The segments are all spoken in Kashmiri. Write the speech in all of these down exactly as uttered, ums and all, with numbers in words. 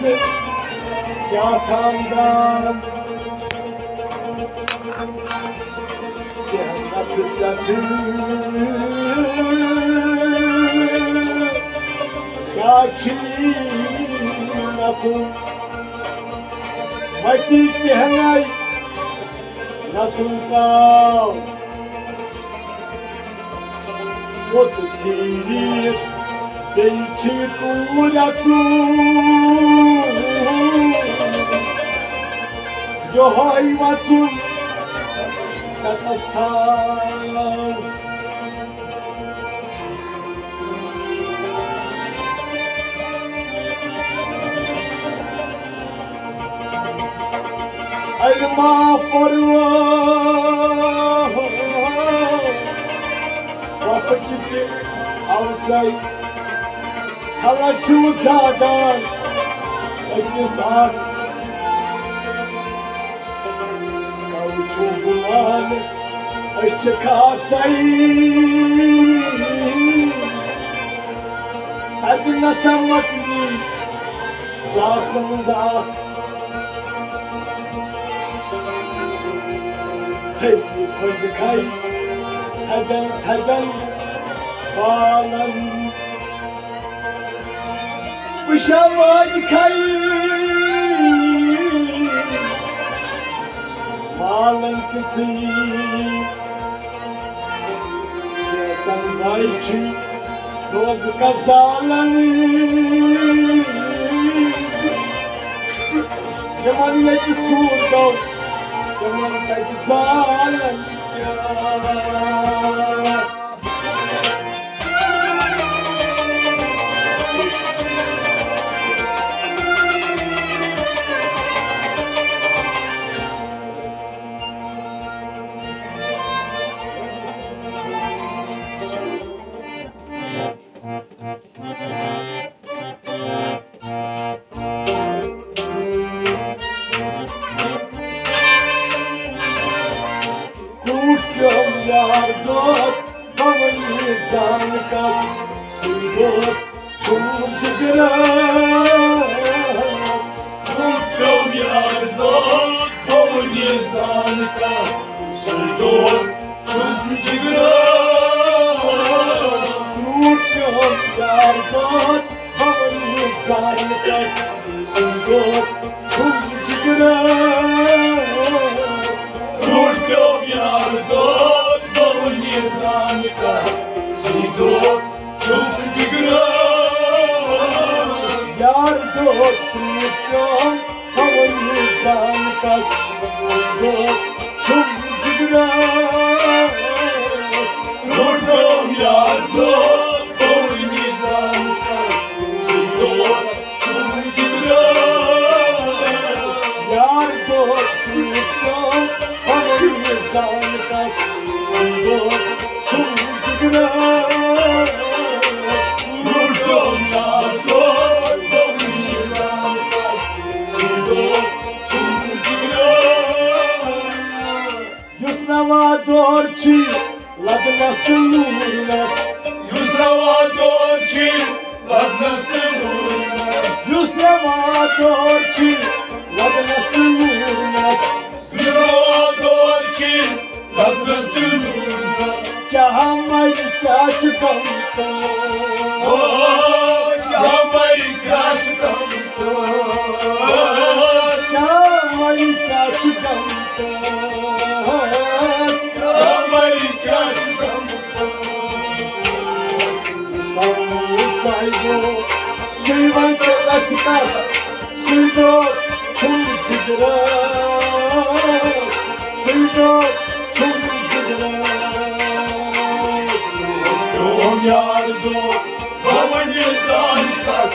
کیٛاہ تام درٛام کینٛہہ نسہٕ ژےٚ چھُے، کیٛاہ چھُے نژُن؟ مَژی کینٛہہ نَے نژُن ترٛاو۔ ووت ژیٖرۍ، بیٚیہِ چھِ کوٗر اَژُن۔ یِہوٚے وَژُن تَتَس تھاو۔ علما پروا وقت تہِ اوسے ژھلس چھُ زاگان أکِس اکھ۔ گوٚو چھُ بُلان أسۍ چھِ کھاسے۔ تَتہِ نسا مۄکلی ساسہٕ منٛز اکھ۔ تھٔدِ پھٔلۍ کھے تھدٮ۪ن تھدٮ۪ن بالن۔ پُشاوج کھے مالن تہِ ژٕے۔ کیژن بے چھُ روزٕ کا زالن۔ یِمن ییٚتہِ سوٗر گوٚو، تِمن کَتہِ زالن۔ کوٗٹم یار دود، بونی زان کس، سُے دود چھُم جگرس۔ کوٗٹم یار دود، بونی زان کس، سُے دود چھُم جگرس۔ کوٗٹم یار دود، بونی زان کس، سُے دود چھُم جگرس۔ روٗد پیوٚو یار دود، گوٚو نیٖرزان کس، سُے دود چھُم جگرس۔ یار دود روٗد پیوٚو، گوٚو نیٖرزان کس، سُے دود چھُم جگرس۔ روٗد پیوٚو یار دود، گوٚو نیٖرزان کس، سُے دود یار دوست وٕچھو پنُن زانکس، سُے دوست چھُم جگرس۔ لوٗٹو یار دوست پنُن زانکس، سُے دوست چھُم جگرس۔ یُس نوا دور چھی لدنس تہٕ لوٗرنس۔ یُس نوا دور چھی لدنس تہٕ لوٗرنس۔ یُس نوا دور چھی لدنس تہٕ لوٗرنس۔ یُس نوا دور چھی لدنس تہٕ لوٗرنس۔ کیٛاہ مَرِ کیٛاہ چھُ غم تہٕ؟ او، کیٛاہ مَرِ کیٛاہ چھُ غم تہٕ؟ کیٛاہ مَرِ کیٛاہ چھُ غم تہٕ؟ کیٛاہ مَرِ کیٛاہ چھُ غم تہٕ؟ سمو سایو، سُے وَن ژٕ اَسہِ کَتھ، سُے دۄہ چھُم جِگرَس، سُے دۄہ چھُم جِگرَس۔ میون یار دۄہ، بہٕ وَنہٕ زانکس،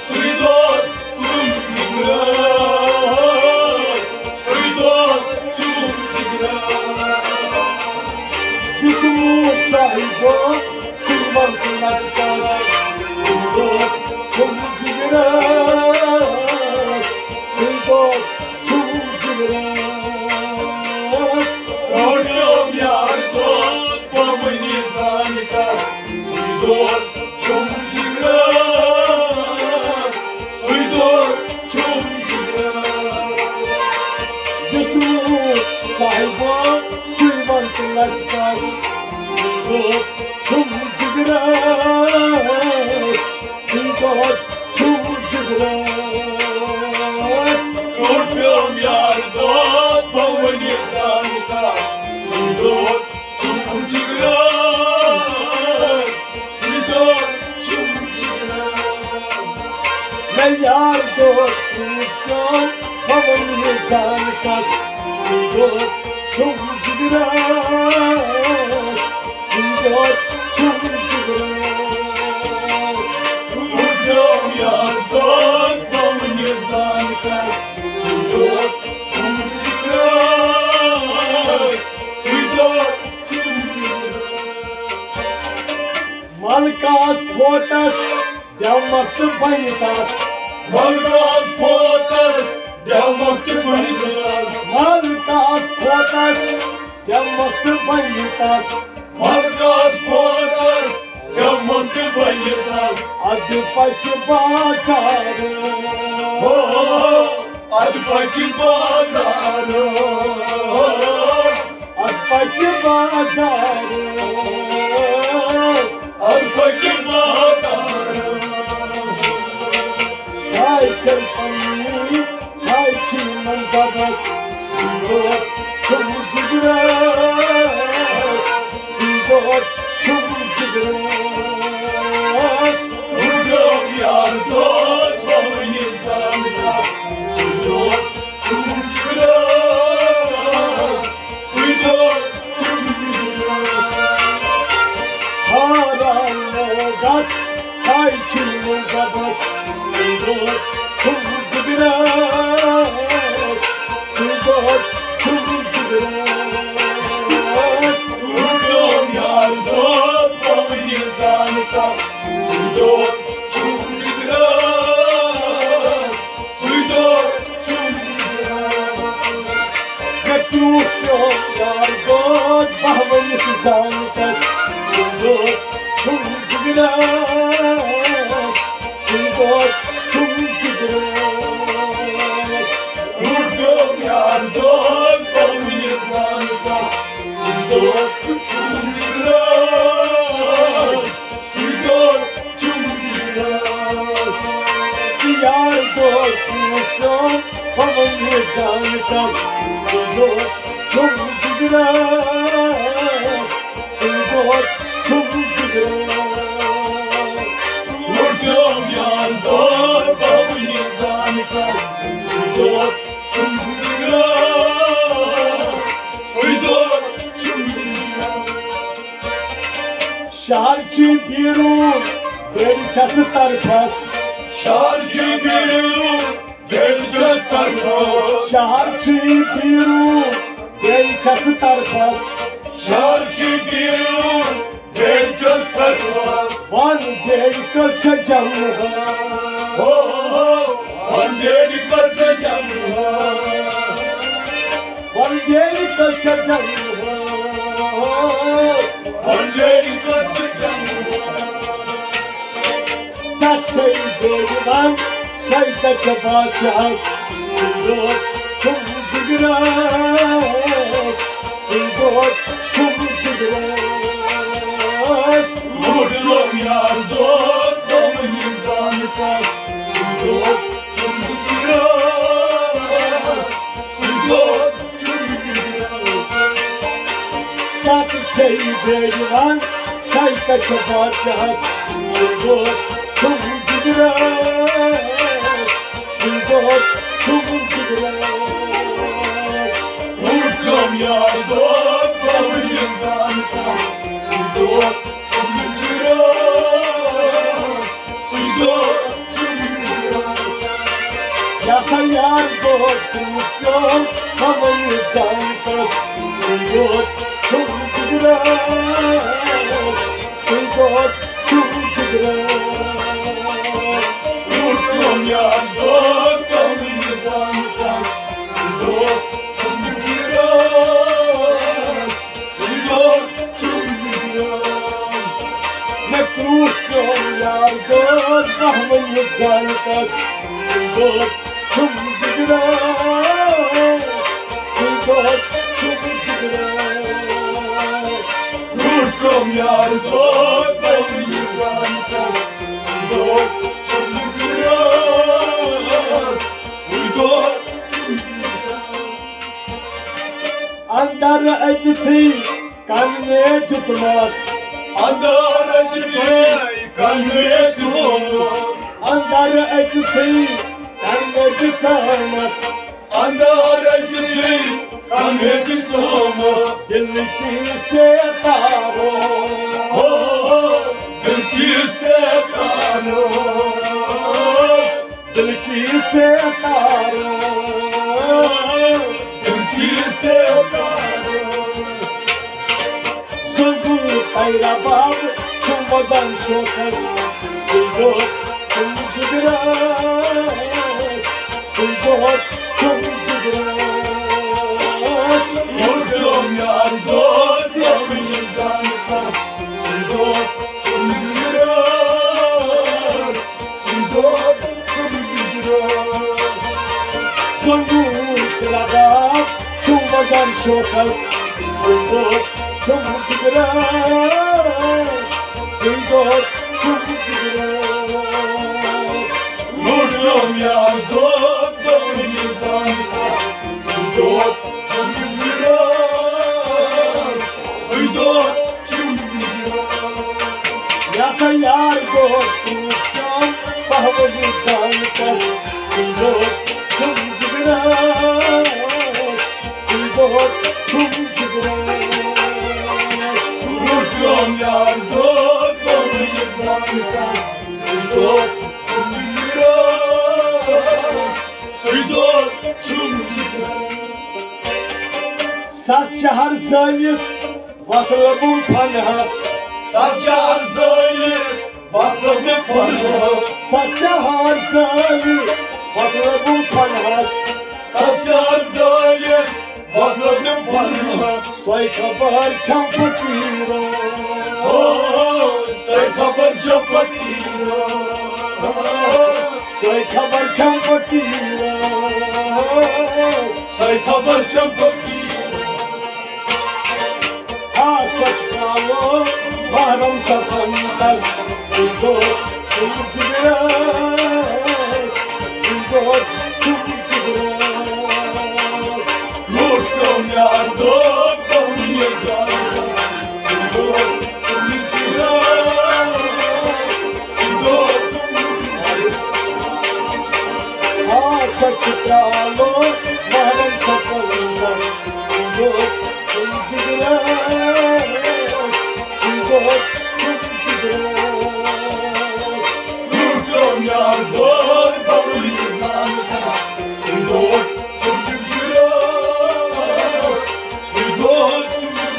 سُے دۄہ چھُم جِگرَس، سُے دۄہ چھُم جِگرَس۔ یُس موسیٰ ہیوٗ گوٚو، سُے وَن ژٕ اَسہِ کَس، سُے دۄہ چھُم جِگرَس۔ صاحبہ، سُے وَن تہٕ لَسکَس، سُے دۄد چھُم جِگرَس، سُے دۄد چھُم جِگرَس۔ ژوٚٹ پیوٚم یار دۄد، بہٕ وۄنۍ یہِ زانہٕ کَس، سُے دۄد چھُم جِگرَس، سُے دۄد چھُم جِگرَس۔ مےٚ یار دۄد کُس پیوٚم، بہٕ وۄنۍ یہِ زانہٕ کَس، سُے دۄد چھُم جِگرَس، سُے دۄد چھُم جِگرَس۔ ژوٚٹ پیوٚم یار دۄد، بہٕ وۄنۍ یہِ زانہٕ کَس، سُے دۄد چھُم جِگرَس، سُے دۄد چھُم جِگرَس۔ ملکَس پھوٹَس دٮ۪مَکھ تہٕ بَنہِ تَتھ۔ ملکَس پھوٹَس دٮ۪مَکھ تہٕ بَنہِ تَتھ۔ ملکَس پھوٹَس دٮ۪مَکھ تہٕ بَنہِ تَتھ۔ ملکَس پھوٹَس دٮ۪مَکھ تہٕ بَنہِ تَتھ۔ اَدٕ پَکہِ بازار۔ ہو، اَدٕ پَکہِ بازار۔ اَدٕ پَکہِ بازارَس، اَدٕ پَکہِ بازارَس۔ ساے چھَل پنٛنی، ساے چھِ یِمَن دۄدَس، سُے دۄد چھُم جِگرَس، سُے دۄد چھُم جِگرَس۔ ہُرلیوم یار دۄد، بہٕ یہِ زانہٕ کَس، سُے دۄد چھُم جِگرَس، سُے دۄد چھُم جِگرَس۔ ہاران لوگَس، ساے چھُم دۄدَس، سُے دۄد چھُم جِگرَس، سُے دۄد چھُم جِگرَس۔ ہُرلیوم یار دۄد، بہٕ یہِ زانہٕ کَس، سُے دۄد چھُم جِگرَس، سُے دۄد چھُم جِگرَس۔ مےٚ پیوٚو پیوٚو یار دۄد، بہٕ وۄنۍ یہِ زانہٕ کَس، سُے دۄد چھُم جِگرَس، سُے دۄد چھُم جِگرَس۔ ہُرلیوم یار دۄد، بہٕ یہِ زانہٕ کَس، سُے دۄد چھُم جِگرَس، سُے دۄد چھُم جِگرَس۔ یار دۄد کُس چھُم، بہٕ وۄنۍ یہِ زانہٕ کَس، سُے دۄد چھُم جِگرَس، سُے دۄد چھُم جِگرَس۔ ہُرلیوم یار دۄد، بہٕ وۄنۍ یہِ زانہٕ کَس، سُے دۄد چھُم جِگرَس، سُے دۄد چھُم جِگرَس۔ شہر چھُ بیرون، بیٚیہِ چھَس طرفَس۔ شہر چھُ بیرون، بیٚیہِ چھَس طرفَس۔ شہر چھُ بیرون، بیٚیہِ چھَس طرفَس۔ شہر چھُ بیرون، بیٚیہِ چھَس طرفَس۔ وَن بیٚیہِ کٔژ چھےٚ جملہٕ؟ ہو، ہو، ہو، وَن بیٚیہِ کٔژ چھےٚ جملہٕ؟ وَن بیٚیہِ کٔژ چھےٚ جملہٕ؟ وَن بیٚیہِ کٔژ چھےٚ جملہٕ؟ سَتھ چھے بیٚیہِ وَن، شَے کَتہِ چھےٚ بادشاہَس؟ سُے دۄد چھُم جِگرَس، سُے دۄد چھُم جِگرَس۔ لوٚگ یار دۄد، دوٚپُن یہِ زانہٕ کَس، سُے دۄد چھُم جِگرَس، سُے دۄد چھُم جِگرَس۔ سَتھ چھے بیٚیہِ وَن، شَے کَتہِ چھےٚ بادشاہَس؟ سُے دۄد چھُم جِگرَس، سُے دۄد چھُم جِگرَس۔ لوٚگ یار دۄد، دوٚپُن یہِ زانہٕ کَس، سُے دۄد چھُم جِگرَس، سُے دۄد چھُم جِگرَس۔ یہِ ہسا یار دۄد کُس پیوٚم، بہٕ وۄنۍ یہِ زانہٕ کَس، سُے دۄد چھُم جِگرَس، سُے دۄد چھُم جِگرَس۔ لوٚگ یار دۄد، دوٚپُن یہِ زانہٕ کَس، سُے دۄد چھُم جِگرَس، سُے دۄد چھُم جِگرَس۔ مےٚ کرٛوٗٹھ پیوٚو یار دۄد، بہٕ وۄنۍ یہِ زانہٕ کَس، سُے دۄد چھُم جِگرَس، سُے دۄد چھُم یار دود بنی زانتس، سُے دود چھُم گِراس، سُے دود چھُم گِراس۔ اندر اژتھٕے کن مےٚ دیُتمس، اندر اژتھٕے کن مےٚ دیُتمس، اندر اژتھٕے کن مےٚ دِژمس۔ اندر اژتھٕے کن مےٚ دِژمس۔ دل کی ستاروں، ہو، دل کی ستاروں، دل کی ستاروں، دل کی ستاروں۔ زنگو تیرا باب چھُم وزن شوقس، سُے دود چھُم جگرس، سُے دود چھُم جگرس۔ مُردوم یار دود یومِ زانتس، سُے دود چھُم جگرس، سُے دود چھُم جگرس۔ زنگو تیرا باب چھُم وزن شوقس، سُے دود چھُم جگرس، سُے دود چھُم جگرس۔ مُردوم یار دود یومِ زانتس، سُے دود چھُم جگرس، سُے دود چھُم جگرس۔ یہِ ہسا یار دود چھُم پہوٲنی زانتس، سُے دود چھُم جگرس، سُے دود چھُم جگرس۔ مُردوم یار دود یومِ زانتس، سُے دود چھُم جگرس، سُے دود چھُم جگرس۔ ستھ شہر زٲلِتھ وۄتھ لوٚبُم پنہس۔ ستھ شہر زٲلِتھ وۄتھ لوٚبُم پنہس۔ ستھ شہر زٲلِتھ وۄتھ لوٚبُم پنہس۔ ستھ شہر زٲلِتھ وۄتھ لوٚبُم پنہس۔ سۄے خبر چھم فقیرو۔ او، سۄے خبر چھم فقیرو۔ سۄے خبر چھم فقیرو۔ سۄے خبر چھم فقیرو۔ آ سچ کالو محرم سپنتس، سُے دود چھُم جگرس، سُے دود چھُم جگرس۔ لوٹ پیوٚم یار دود، پیوٚم یہِ زانتس، سُے دود چھُم جگرس، سُے دود چھُم جگرس۔ آ سچ کالو محرم سپنتس، سُے دود چھُم جگرس، سُے دود چھُم جگرس۔ لوٹ پیوٚم یار دود، پیوٚم یہِ زانتس، سُے دود چھُم جگرس، سُے دود چھُم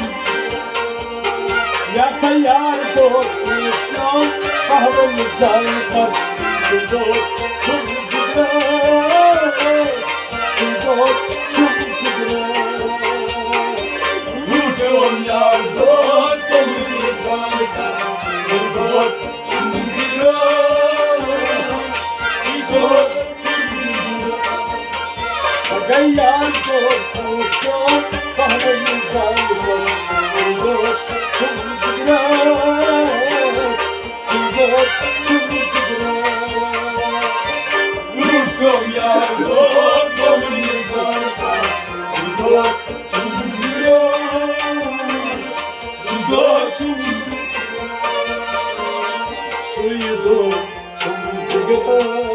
جگرس۔ یہِ ہسا یار دود پیوٚم پہوٲنی زانتس، سُے دود چھُم جگرس، سُے دود چھُم جگرس۔ لوٹ پیوٚم یار دود، پیوٚم یہِ زانتس، سُے دود چھُم جگرس، سُے دود چھُم جگرس۔ گٔے یار دود پیوٚم پہوٲنی زانتس، سُے دود چھُم جگرس، سُے دود چھُم جگرس۔ لوٹ پیوٚم یار دود، پیوٚم یہِ زانتس، سُے دود چھُم جگرس، سُے دود چھُم جگرس۔ سُے دود چھُم جگرس۔